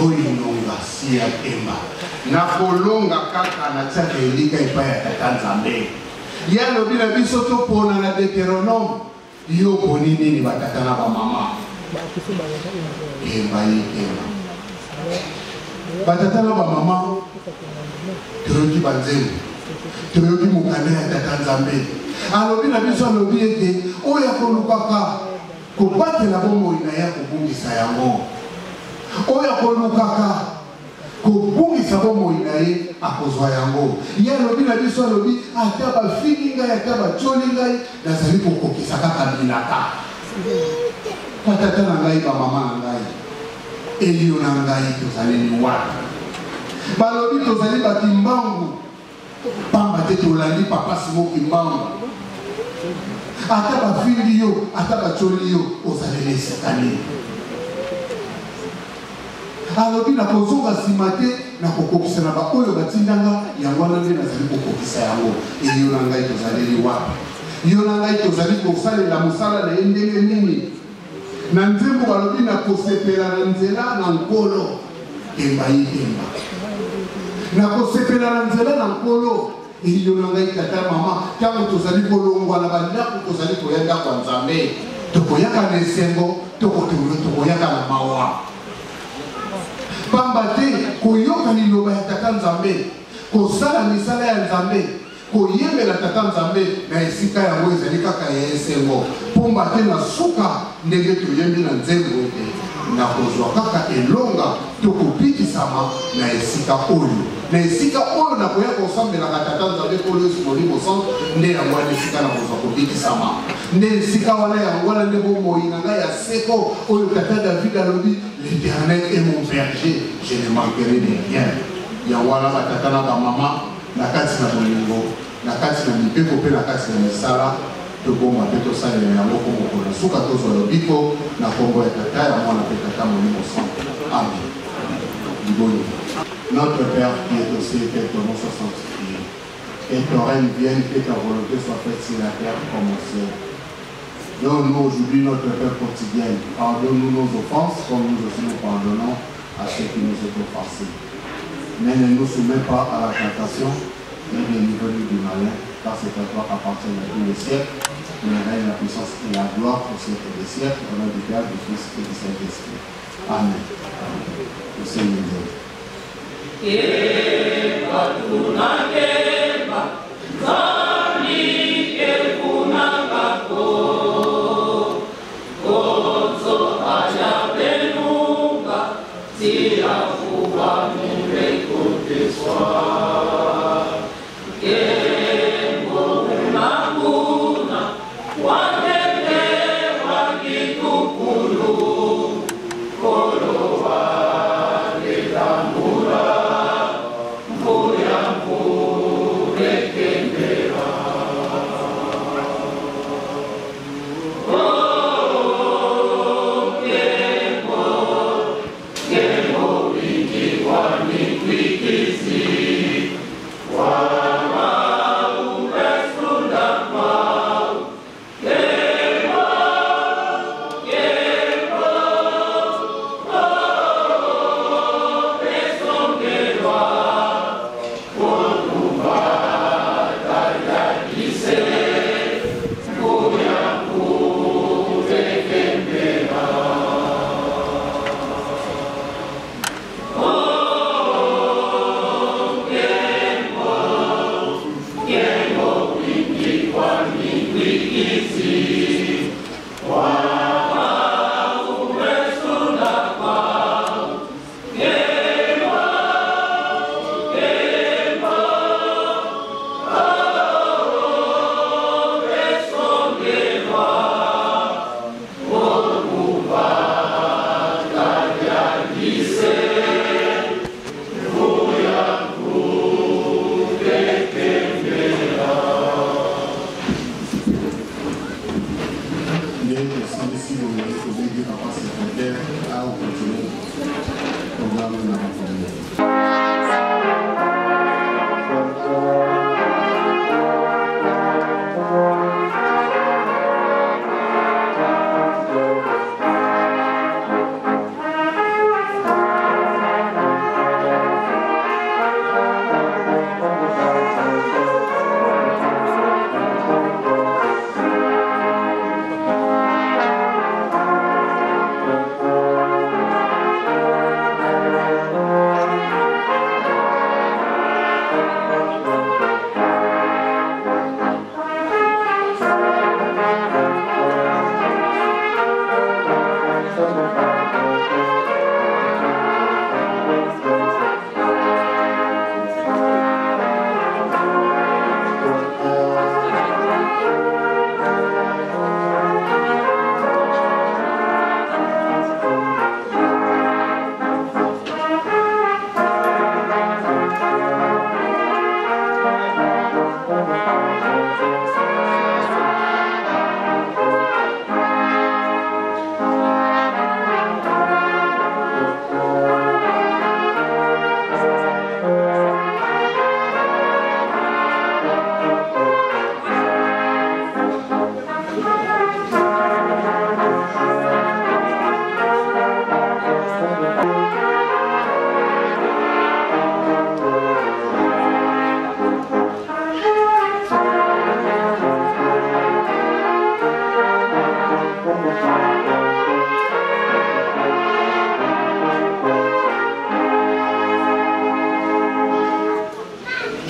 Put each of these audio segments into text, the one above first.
Voinonga sia pemba nakolonga kaka natiaka elika epai ya tata Nzambe. Ye alobi na biso topona na Deuteronome. Yo oponi nini batata na bamama? Kemba ye kemba. Batata na bamama toyoki banzembo, toyoki mokanda ya tata Nzambe. Alobi na biso, alobi ete oyo akolukaka kobatela bomoi na ye akobungisa yango. Oyo akolukaka Kobungisa bomoi na ye, akozwa yango. Ye alobi na biso, alobi, Ata bafingi ngai, ata batioli ngai, nazali kokokisa kaka bilaka. Batata na ngai, bamama na ngai, Elio na ngai, tozaleli wapi? Balobi tozali bakimbangu. Pamba te tolandi papa Simon Kimbangu. Ata bafingi yo, ata batioli yo, ozali na esika nini? Alobi nakozonga nsima te, nakokokisa na baoyo batinda nga, yango wana nde nazali kokokisa yango. E yo na ngai tozaleli wapi? Yo na ngai tozali kosalela mosala na ye ndenge nini? Na nzembo balobi nakosepela na nzela na Nkolo. Temba ye temba. Nakosepela na nzela na Nkolo. Iyo na ngai tata mama, ntango tozali kolongwa na bandako tozali koya ndako ya Nzambe, tokoyaka na esengo, tokoyaka na mawa. Pamba te koyoka liloba ya tata Nzambe, kosala misala ya Nzambe, Koyembela Tata Nzambe na esika yango ezali kaka ya esengo, mpomba te na suka, ndenge toyembi na nzembo ete, Nakozwa kaka elonga to kobikisama na esika oyo. Na esika oyo nakoya kosambelaka Tata Nzambe, Nkolo Yesu, Molimo Santu, nde yango wana esika nakozwa kobikisama. Nde esika wana, yango wana nde bomoi na ngai ya seko oyo Tata David alobi, L'Eternel est mon berger, je ne manquerai de rien. Yango wana batata na bamama, Na kati na bolingo, na kati na mibeko mpe na kati na misala, tobomba mpe tosalela yango mpo mokolo na suka tozwa lobiko, na nkombo ya Tata, ya Mwana mpe Tata Molimo Santu. Amen. Libondeli. Notre Père qui es aux cieux, que ton nom soit sanctifié, que ton règne vienne, que ta volonté soit faite sur la terre comme au ciel. Donne-nous aujourd'hui notre pain quotidien. Pardonne-nous nos offenses comme nous aussi nous pardonnons à ceux qui nous ont offensés. Mais ne nous soumets pas à la tentation, mais délivre-nous du malin, car c'est à toi qu'appartient tous les siècles, le règne, la puissance et la gloire au siècle des siècles, au nom du Père, du Fils et du Saint-Esprit. Amen. Au Seigneur. Tosilisi boye, tobengi papa secrétaire aocontinue programme na bakomine.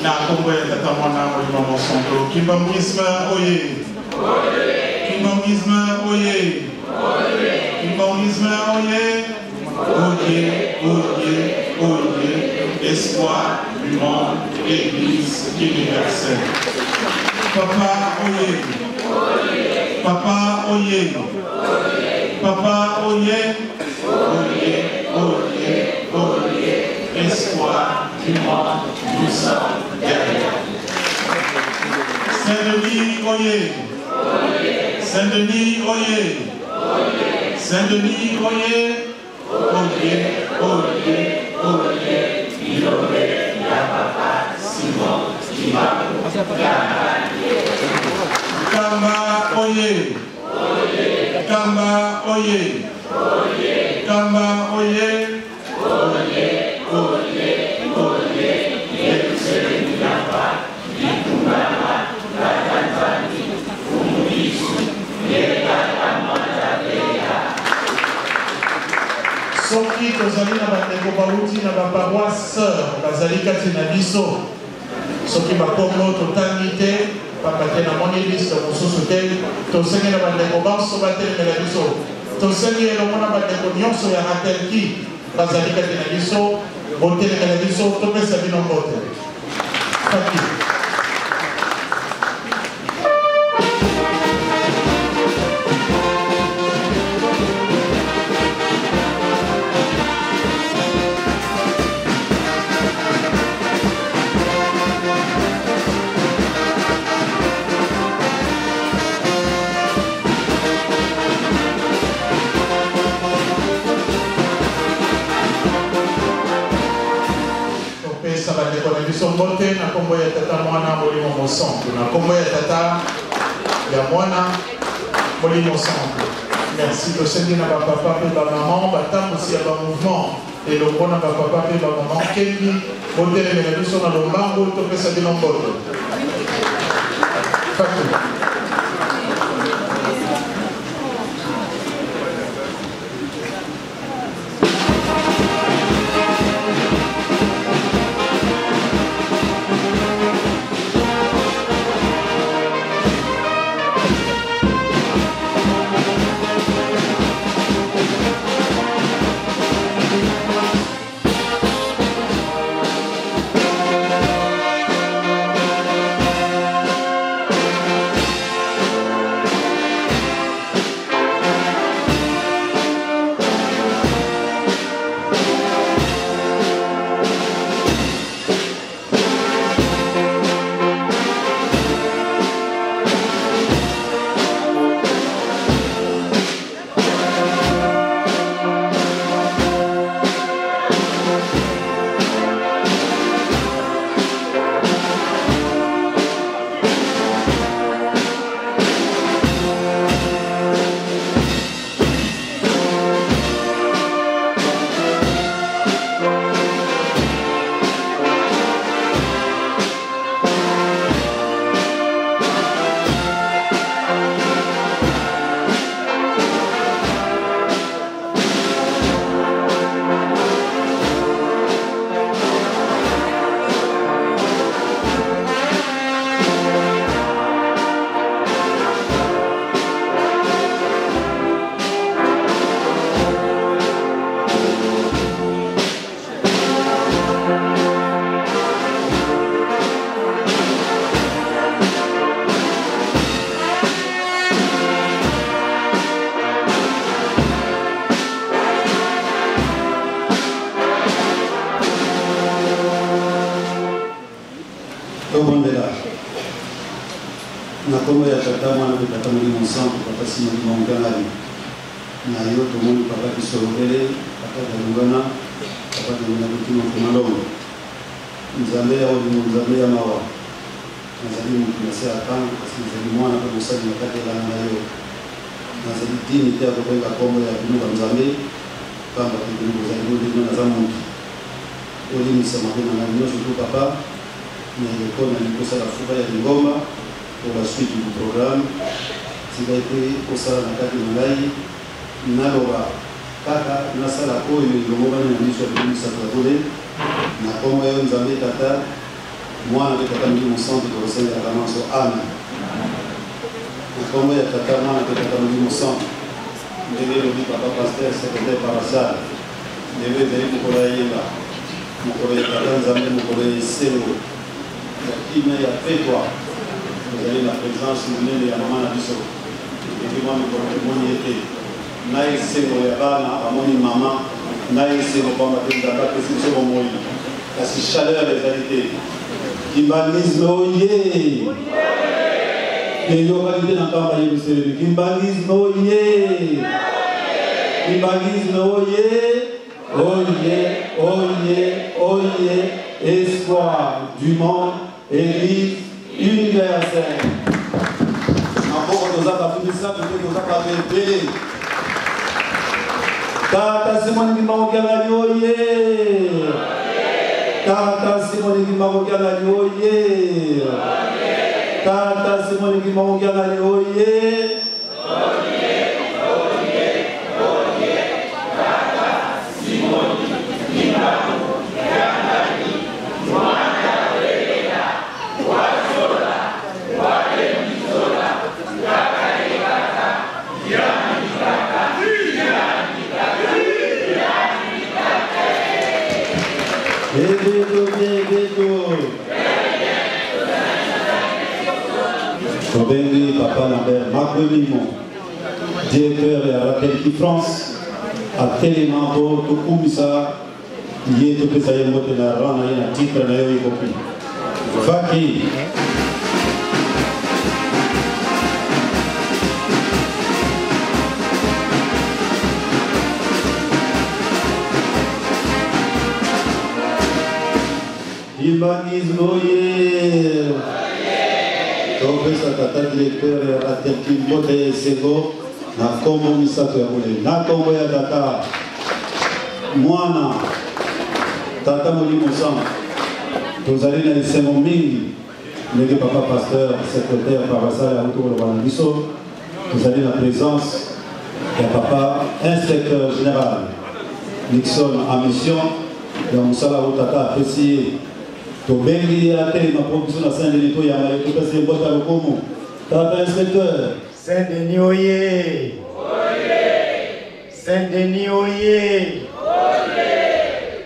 Na nkombo ya Tata, Mwana, Molimo Mosanto. Kimbanguisme oye! Kimbanguisme oye! Kimbanguisme oye! Oye, oye, oye! Espoir du monde, Église universelle. Papa oye! Papa oye! Papa oye! Oye, oye, oye! Espoir du monde, nous sommes derrière. Saint-Denis, oye! Saint-Denis, oye! Saint-Denis, oye! Oye, oye, oye! Lilobe ya papa Simon Kimbangu. Kamba, oye! Kamba, oye! Kamba, oye! Oye, oye, oye! Yerusalemu yapa, Likumbama, Batanzani, Umubisu, Yekata Mwanzabeya. Soki tozali na bandeko bauti na baparoisse sœur bazali kati na biso, soki bakombo totangi te, pamba te namoni liste mosusu te, tosengi na bandeko banso batelemela biso. Tosengi elongo na bandeko nyonso ya Ratelki bazali kati na biso, botelemela biso, topesa bino mbote. Faki. Topesa bandeko na biso mbote na nkombo ya Tata, Mwana, Molimo Mosantu. Na nkombo ya Tata, ya Mwana, Molimo Santu. Merci. Tosengi na bapapa mpe bamama batambusi ya bamouvement elongo na bapapa mpe bamama nkengi, botelemela biso na lombangu, topesa bino mbote. Fatu. nkombo ya Tata, Mwana mpe Tata Molimo Mosantu, Papa Simon Kimbangu Kiangani. Na yo tomoni Papa Kisolokele, Papa Dialungana, Papa Dialungana Kutino Nkumalongo. Nzambe ya bolingo, Nzambe ya mawa, nazali moto na se ya ntango, kasi nazali mwana mpe mosali na kati ya elanga na yo. Nazali dini te ya kobenga nkombo ya bino banzambe, pamba te bino bozali bino nde naza moto. Olimbisa mabe na ngai nyonso to Papa. Na eleko nalingi kosala fuka ya lingomba pour la suite du programme, tika ete osala na kati na ngai naloba kaka nasala oyo elongobani na miso ya bino misato ya bule. Na nkombo ya yo Nzambe Tata, Mwana mpe Tata Molimo Santu tokosengelaka manso. Amen. Na nkombo ya Tata, Mwana mpe Tata Molimo Santu, ndenge elobi Papa Pasteur Secretaire Paroissial, lelo ezali mokolo ya yenga. Mokolo ya Tata Nzambe, mokolo ya esengo, ya kimia, ya petwa. Tozali na presence monene ya mama na biso. Eleki mwa mikolo tomoni ye te. Na esengo ya bana bamoni mama, na esengo pamba te Nzambe apesi biso bomoi, kasi chaleur ezali te. Kimbanguisme oye! Eyokani te na Nkamba Yelusalemi. Kimbanguisme oye! Kimbanguisme oye! Oye, oye, oye, espoir du monde, église universelle. Maboko toza bato misato te, toza bato ebele. Tata Simoni Kimbangu Kiangani oye! Tata Simoni Kimbangu Kiangani oye! Tata Simoni Kimbangu Kiangani oye! Tobengi papa Lambert Makwemimo, directeur ya Ratelki France, atelema mpo tokumisa ye, topesa ye mbote na rang na ye na titre na ye ekoki. Faki. Kimbanguisme oye! Topesa tata directeur ya Ratelki mbote ya esengo na nkombo misato ya bule, na nkombo ya Tata, Mwana, Tata Molimo Santu. Tozali na esengo mingi ndenge papa pasteur secrétaire paroissial auti koloba na biso, tozali na présence ya papa inspecteur général Nixon en mission ya mosala oyo tata apesi ye. Tobengi ye atelema mpo biso na Saint Denis toyamba ye, topesi ye mbote ya lokumu. Tata inspecteur. Saint Denis oye! Saint Denis oye!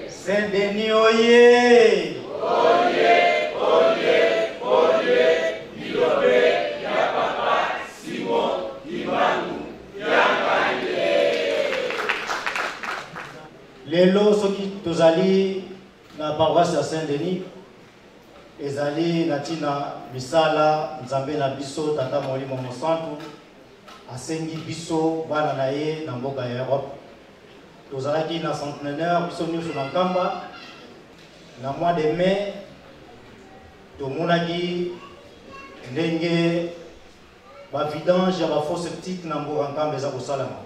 Saint Denis oye! Lelo soki tozali na paroisse ya Saint Denis ezali na ntina misala Nzambe na biso Tata Molimo Mosantu asengi biso bana na ye na mboka ya Europe. Tozalaki na centenaire biso nyonso na Nkamba na mois de mai, tomonaki ndenge ba vidange ya ba faux septique na mboka Nkamba eza kosalama.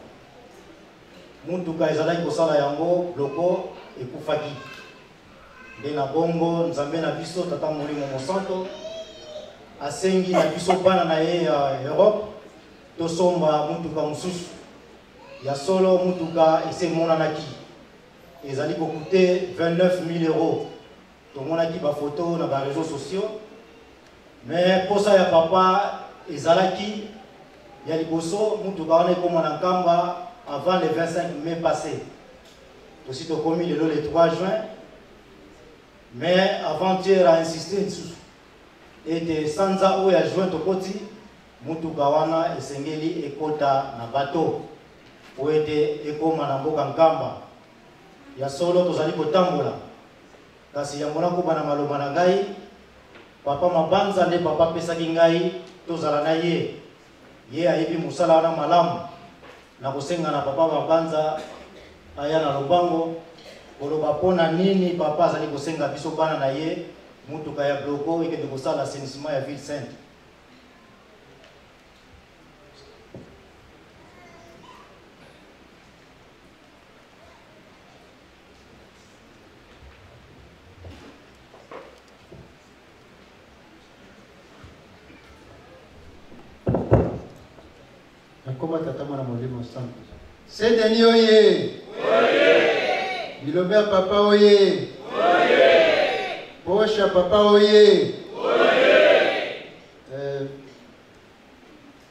Mutuka ezalaki kosala yango bloko ekufaki. Nde na bongo Nzambe na biso Tata Molimo Mosanto asengi na biso bana na ye ya Europe tosomba mutuka mosusu. Ya solo mutuka esi emonanaki ezali kokute 29000 euros. Tomonaki ba photo na ba réseaux sociaux, mais posa ya papa ezalaki ya liboso mutuka wana ekoma na Nkamba avant le 25 mai passé. Tosi tokomi lelo le 3 juin, mais avant-hier a insisté lisusu ete sanza oyo ya juin tokoti mutuka wana esengeli ekota na bateau po ete ekoma na mboka Nkamba. Ya solo tozali kotambola, kasi yango nakoba na maloba na ngai. Papa Mabanza nde papa apesaki ngai Tozala na ye. Ye ayebi mosala wana malamu. Na kosenga na papa Mabanza aya na lobango koloba mpo na nini papa azali kosenga biso bana na ye motuka ya bloco ekende kosala assainissement ya ville sainte. Nakoma tata mwana molimo santu. Saint Denis oye! Bilombe ya papa oye! Posha papa oye! Euh,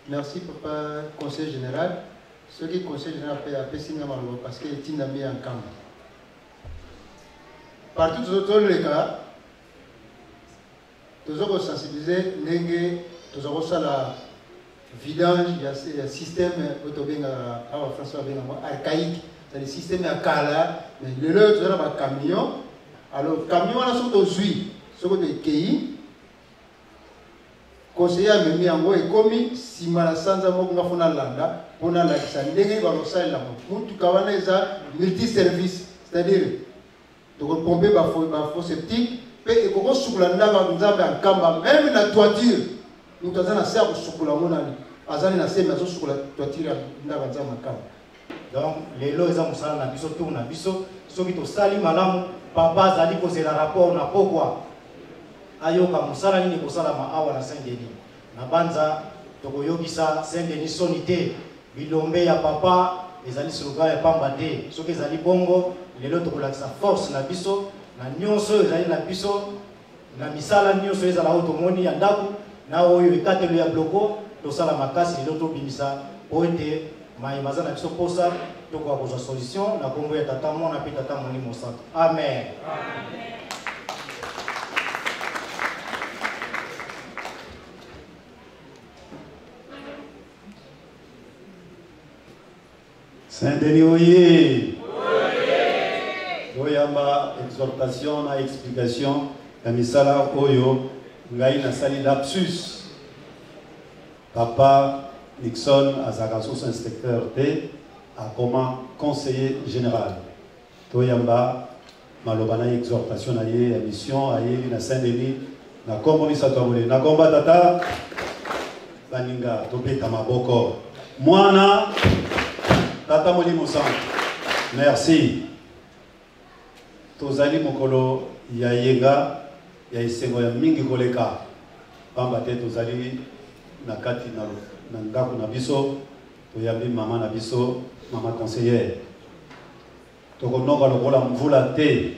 merci papa conseil général. Soki conseil général pe apesi nga maloba parce que etindami ya nkamba. Partout tozoleka toza ko sensibiliser ndenge toza kosala vidange ya, ya système oyo tobengaka awa français babengaka yango archaïque, c'est-à-dire système ya kala, mais lelo oyo toza na bacamion. Alors camion wana soki tozwi, soki toekei, conseiller amemi yango, ekomi nsima na sanza moko, nga fo nalanda mpo nalakisa ndenge bakosalela yango. Motuka wana eza multiservice, c'est-à-dire tokopompe bafo septique mpe ekoki kosukola ndako ya nzambe ya nkamba, meme na toiture. Moto aza na se ya kosukola yango nani azali na se me azosukola toiture ya ndako ya nzambe ya nkamba. Donc lelo eza mosala na biso, tour na biso. Soki tosali malamu, papa azali kozela rapport na pokwa ayoka mosala nini kosalama awa na Saint Denis. Na banza tokoyokisa Saint Denis soni te. Bilombe ya papa ezali slogan ya pamba te. Soki ezali bongo, lelo tokolakisa force na biso na nyonso oyo ezali na biso, na misala nyonso ezala oyo tomoni ya ndako na oyo ekatelo ya bloko. Tosala makasi lelo tobimisa po ete maye maza na biso posa tokoka kozwa solution na kombo ya Tata, Mwana mpe Tata Molimo Santo. Amen, amen. Saint-Denis oye! Toyamba exhortation na explication ya misala oyo ngai nasali lapsus. Papa Nixon azalaka sous inspecteur te, akoma conseiller général. Toyamba maloba na exhortation na ye ya mission ayeli na Saint-Denis na kombo misato ya boleli na kombo ya Tata. Baninga, tobeta maboko. Mwana, Tata, Molimo Santo. Merci. Tozali mokolo ya yenga ya esengo ya mingi koleka, pamba te tozali na kati na ndako na biso, toyambi mama na biso, mama conseillère. Tokonoka lokola mvula te,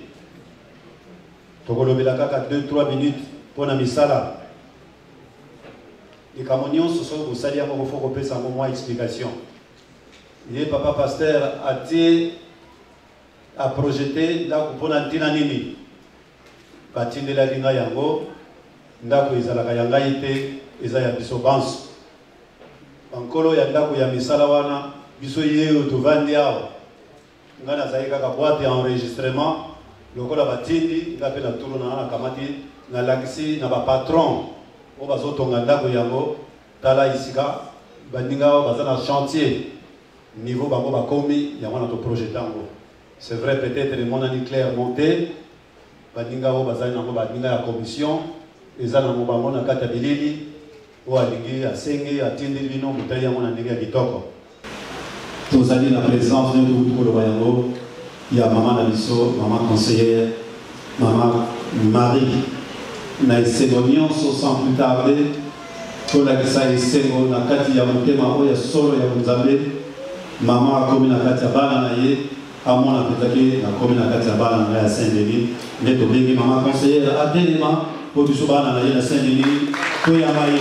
tokolobela kaka 2-3 minutes mpo na misala. Likambo nyonso soki bosali yango, kofo kopesa yango mwa explication. Ye papa pasteur atie aprojete ndako mpo na ntina nini batindelaki ngai yango. Ndako ezalaka ya ngai te, eza ya biso banso. Bankolo ya ndako ya misala wana biso ye oyo tovandi awa. Ngai nazali kaka boîte ya enregistrement. Lokola batindi ngai mpe na turu na nakamati, nalakisi na bapatron oyo bazotonga ndako yango. Tala esika baninga oyo baza na chantier, niveau bango bakomi yango na toprojete yango. C'est vrai, peut-être emonani clairement te. Baninga oyo bazali nango, baninga ya commission, eza nango bango na kati ya bilili. Oyo alingi asengi atindi bino botali yango na ndenge ya kitoko. Tozali na présence nde tokuti koloba yango ya mama na biso, mama conseillère, mama Marie. Na esengo nyonso, sans plus tarder, tolakisa esengo na kati ya motema oyo ya solo ya bonzambe. Mama akomi na kati ya bana na ye, amona mpenza ke nakomi na kati ya bana na ngai ya Saint Denis. Nde tobengi mama conseillère atelema mpo biso bana na ye na Saint Denis toyamba ye.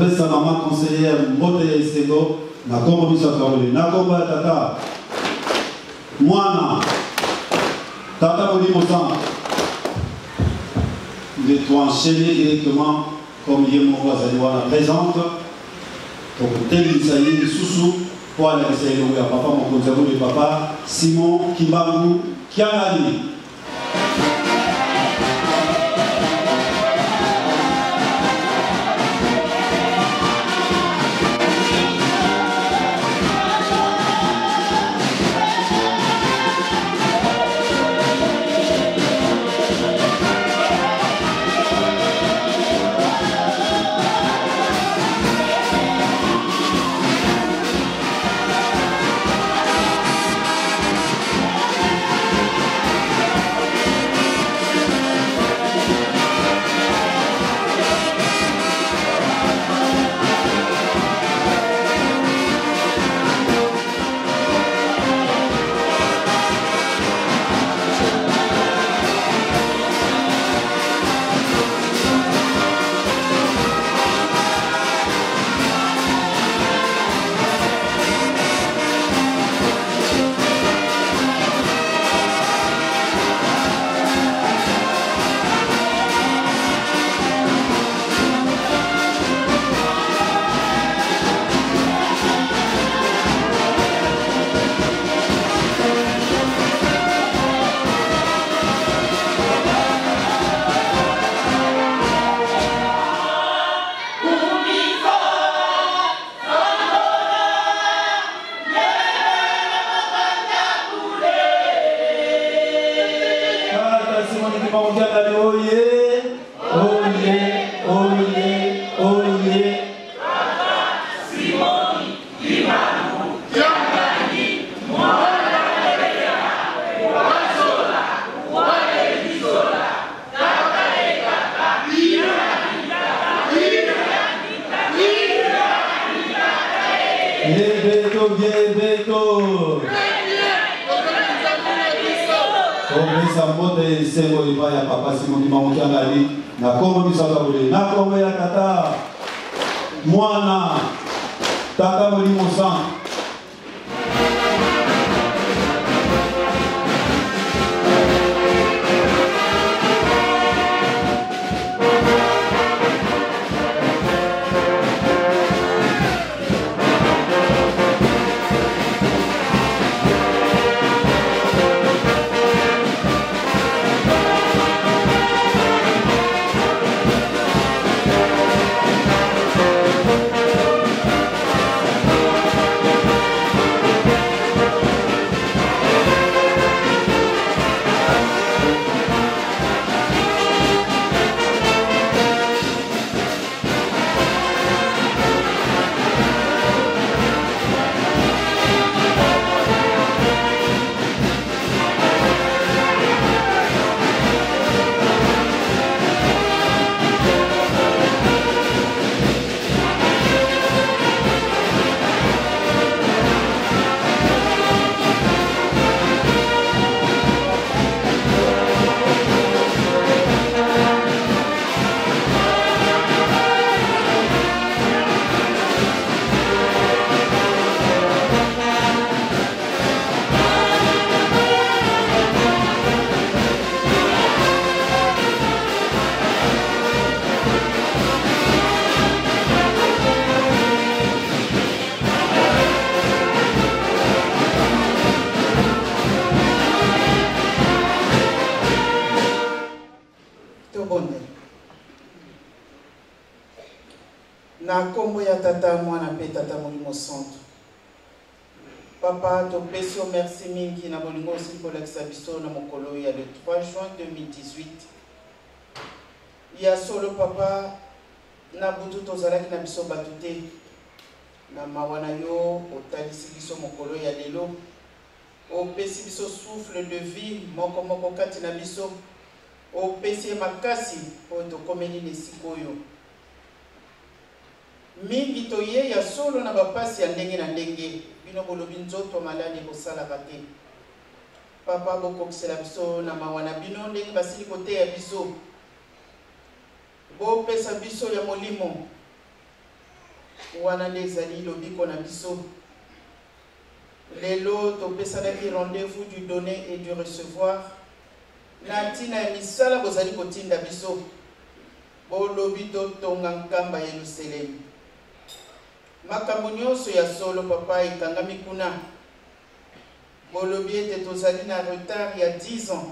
Kopesa mama conseillère mbote ya esengo na kombo biso ya Kaole, na kombo ya tata mwana tata Molimo Santu, nde toenchaîner directement comme ye moko azali wana présente, tokotelemisa ye lisusu mpo alakisa elongo ya papa mokonzi ya bule, papa Simon Kimbangu Kiangani. Kopesa mbote esengo epai ya papa Simon Kimbangu Kiangani na kombo biso akaboli na kombo ya tata mwana tata Molimo Santu. Tobondela. Na nkombo ya Tata, Mwana mpe Tata Molimo Santu. Papa, topesi yo merci mingi na bolingo osili kolakisa biso na mokolo ya le 3 juin 2018. Ya solo papa, na butu tozalaki na biso bato te. Na mawa na yo otalisi biso mokolo ya lelo. Opesi biso souffle de vie moko moko kati na biso. Opesi ye makasi oyo tokomeli na esika oyo. Mingi toye ya solo na bapasi ya ndenge na ndenge. Bino bolobi nzoto maladi ekosalaka te. Papa, bokokisela biso na mawa na bino ndenge basili koteya biso. Bopesa biso ya molimo. Wana nde ezali lobiko na biso. Lelo topesanaki rendez-vous du donner et du recevoir na ntina ya misala bozali kotinda biso. Bolobi totonga nkamba Yelusalemi. Makambo nyonso ya solo papa ekangami kuna. Bolobi ete tozali na retard ya 10 ans.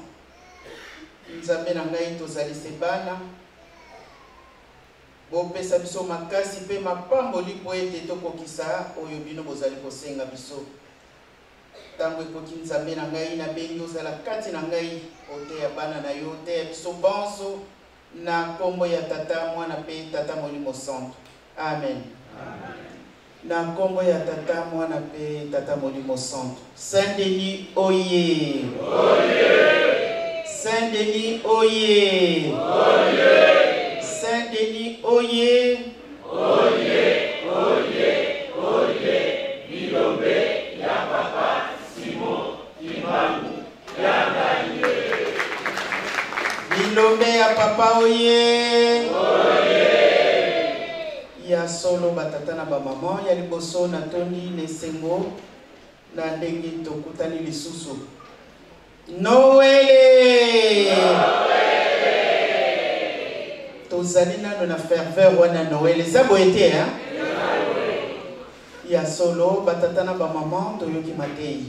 Nzambe na ngai tozali se bana. Bopesa biso makasi mpe mapamboli mpo ete tokokisa oyo bino bozali kosenga biso. Ntango ekoki Nzambe na ngai, nabengi ozala kati na ngai, oteya bana na yo, oteya biso banso na nkombo ya Tata, Mwana mpe Tata Molimo Santu. Amen. Na nkombo ya Tata, Mwana mpe Tata Molimo Santu. Saint Denis oye! Oye! Saint Denis oye! Oye! Saint Denis oye! Oye! Oye! Oye! Bilombe ya Papa Simon Kimbangu ya ngai ye! Bilombe ya Papa oye! Oye! Ya solo batata na bamama ya liboso natondi na esengo na ndenge tokutani lisusu. Noele! Tozali nano na ferveur wana Noël eza boye te hein? Ya solo batata na bamama toyoki mateyi.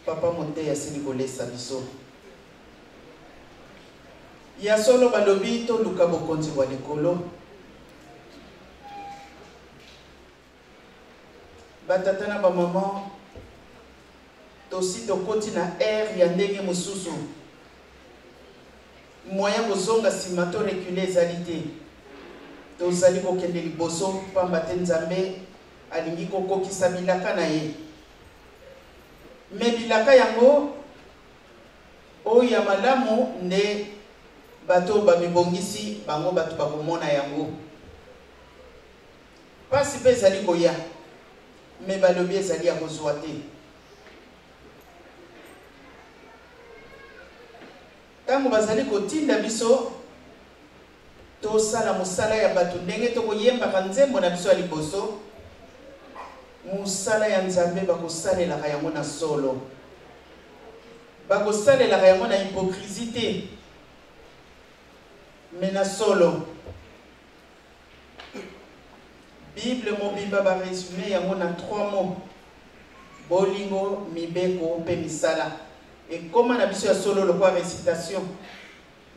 Papa moteyi asili kolesa biso. Ya solo balobi toluka bokonzi bwa likolo. Batata na bamama tosi tokoti na ère ya ndenge mosusu. Moyen kozonga nsima to reculer ezali te. Tozali kokende liboso pamba te Nzambe alingi kokokisa bilaka na ye. Me bilaka yango oyo ya malamu nde bato oyo bamibongisi bango bato bakomona yango. Pasi pe ezali koya mais balobi ezali ya kozua te. Tango bazali kotinda biso tosala mosala ya bato ndenge tokoyembaka nzembo na biso ya liboso, mosala ya Nzambe bakosalelaka yango na solo. Bakosalelaka yango na hypocrisie te, mais na solo. Bible mobimba ba resume yango na trois mots, bolingo, mibeko pe misala. Ekoma na biso ya solo lokwa recitation,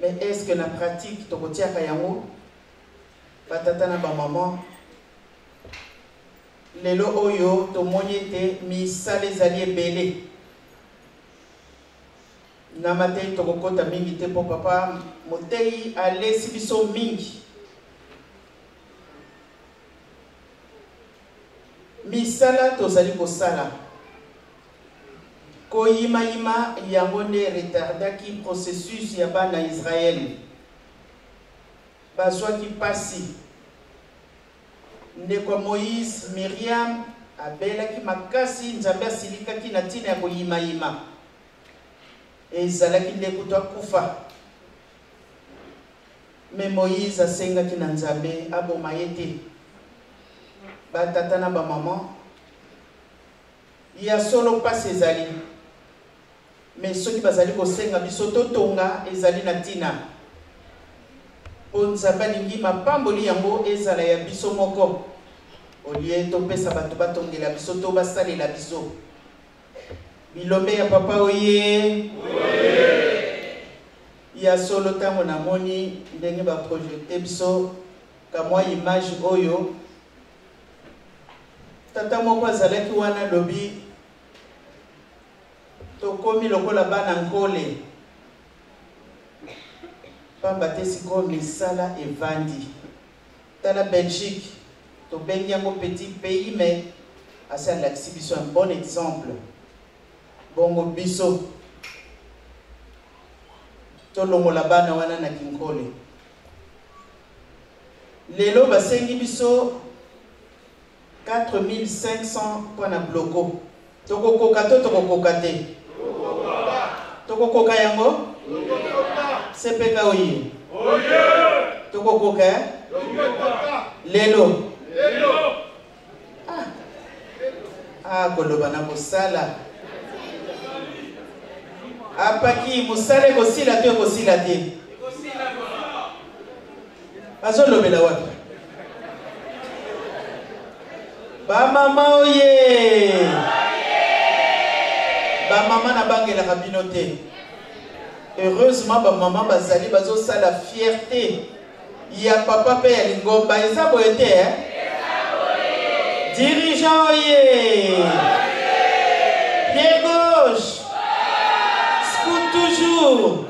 mais est-ce que na pratique tokotiaka yango? Ba tata na ba maman, lelo oyo tomoni ete misala ezali ebele. Na mateyi tokokota mingi te mpo papa moteyi alesi biso mingi. Misala tozali kosala koyimayima yango nde retardaki processus ya bana Israël. Bazwaki pasi. Ndeko ya Moïse, Miriam, abelaki makasi, Nzambe asilikaki na ntina ya koyimayima. Ezalaki nde kutu akufa. Mais Moïse asengaki na Nzambe aboma ye te. Ba tata na ba maman, ya solo pasi ezali. Mais soki bazali kosenga biso totonga ezali na ntina. Mpo Nzambe alingi mapamboli yango ezala ya biso moko au lieu topesa bato batongela biso to basalela biso. Bilombe ya papa oye. Ya solo ntango namoni ndenge ba projecte biso kamwa image oyo, tata moko azalaki wana alobi tokomi lokola bana nkole pamba te sikoyo misala evandi. Tala Belgique, tobengi yango petit pays mais asi alakisi biso un bon exemple. Bongo biso tolongola bana wana na kinkole. Lelo basengi biso 4500 mpo na bloko. Tokokoka to tokokoka te? Tokokoka yango? CPK oye. Tokokoka eh? Lelo. Ah, koloba na kosala. Apaki mosala ekosila to ekosila te? Bazolobela wapi? Bamama oye! Bamama nabangelaka bino te. Heureusement bamama bazali bazosala fierté ya papa mpe ya lingomba. Eza boye te eh? Dirigeant oye! Pied gauche! Scout toujours!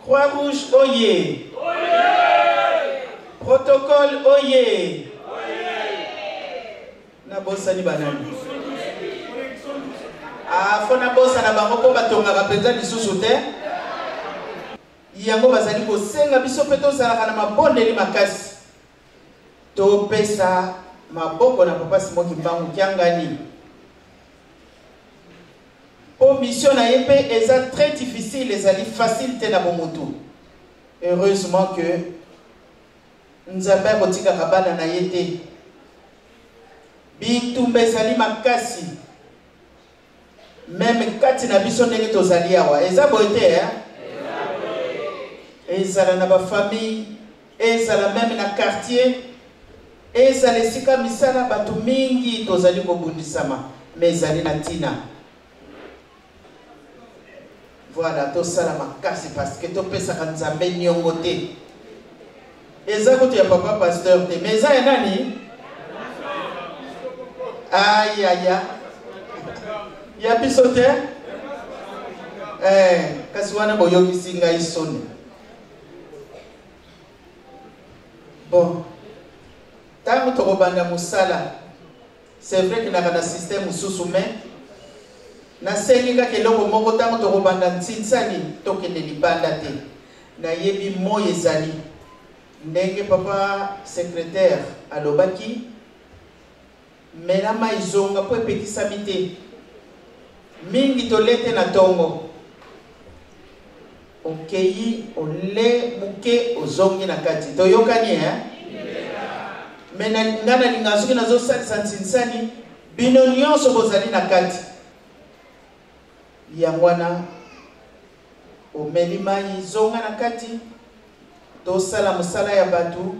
Croix rouge oye! Protocole oye! Nabosani banani? Ah, fo nabosana bango mpo batongaka mpenza lisusu te. Yango bazali kosenga biso mpe tozalaka na mabondeli makasi. Topesa maboko na Papa Simon Kimbangu Kiangani. Po mission na ye mpe eza très difficile, ezali facile te na bomotu. Heureusement que Nzambe akotikaka bana na ye te. Bitumba ezali makasi. Meme kati na biso ndenge tozali awa, eza boye te eh? Ezala na ba famille, ezala meme na quartier, ezala esika misala, bato mingi tozali kobundisama, mais ezali na ntina. Voilà, tosala makasi parce que topesaka Nzambe niongo te. Eza kutu ya papa pasteur te, mais eza ya nani? Ayaya. Ya biso te? Eh, kasi wana boyokisi ngai soni. Bon, ntango tokobanda mosala, c'est vrai que naka na système mosusu, mais nasengi kaka eloko moko, ntango tokobanda ntsinsani tokende libanda te. Nayebi moi ezali ndenge papa secrétaire alobaki, mela mai zonga mpo epekisami te mingi tolete na tongo, okei ole moke ozongi na kati, toyokani eh? Me nga nalinga soki nazosalisa nsinsani bino nyonso bozali na kati yango wana, omeli mai zonga na kati, tosala mosala ya bato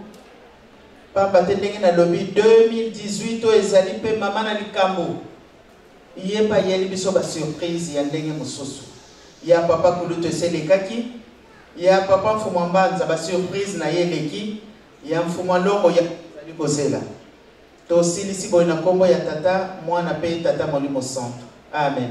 pamba te. Ndenge nalobi, 2018 oyo ezali mpe mama na likambo, ye mpe ayeli biso basurprise ya ndenge mosusu. Ya papa kulutu eselekaki, ya papa mfumu mbanza basurprise na ye eleki, ya mfumu alongo ya ezali kozela. Tosilisi boye na nkombo ya Tata, Mwana mpe Tata Molimo Santu. Amen.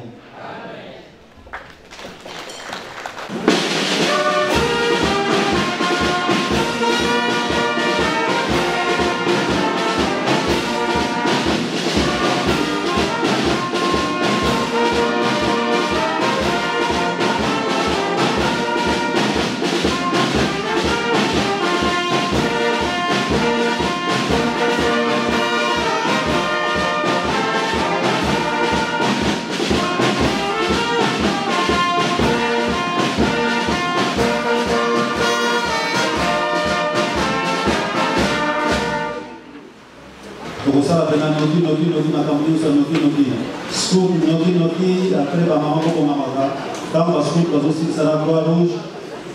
Tokosala mpena noki noki noki, makambo nyonso ya noki noki, scoop noki noki. Après bamama bokongamaka ntango bascoop bazosilisa na Croix Rouge,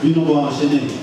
bino boenchaîne.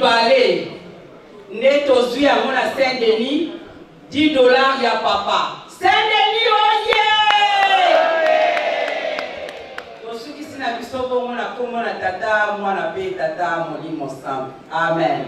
mibale nde tozwi yango na Saint Denis, 10 dollars ya papa. Saint Denis oye! Tosukisi na biso bongo na kombo na Tata, Mwana pe Tata Molimo Santu. Amen.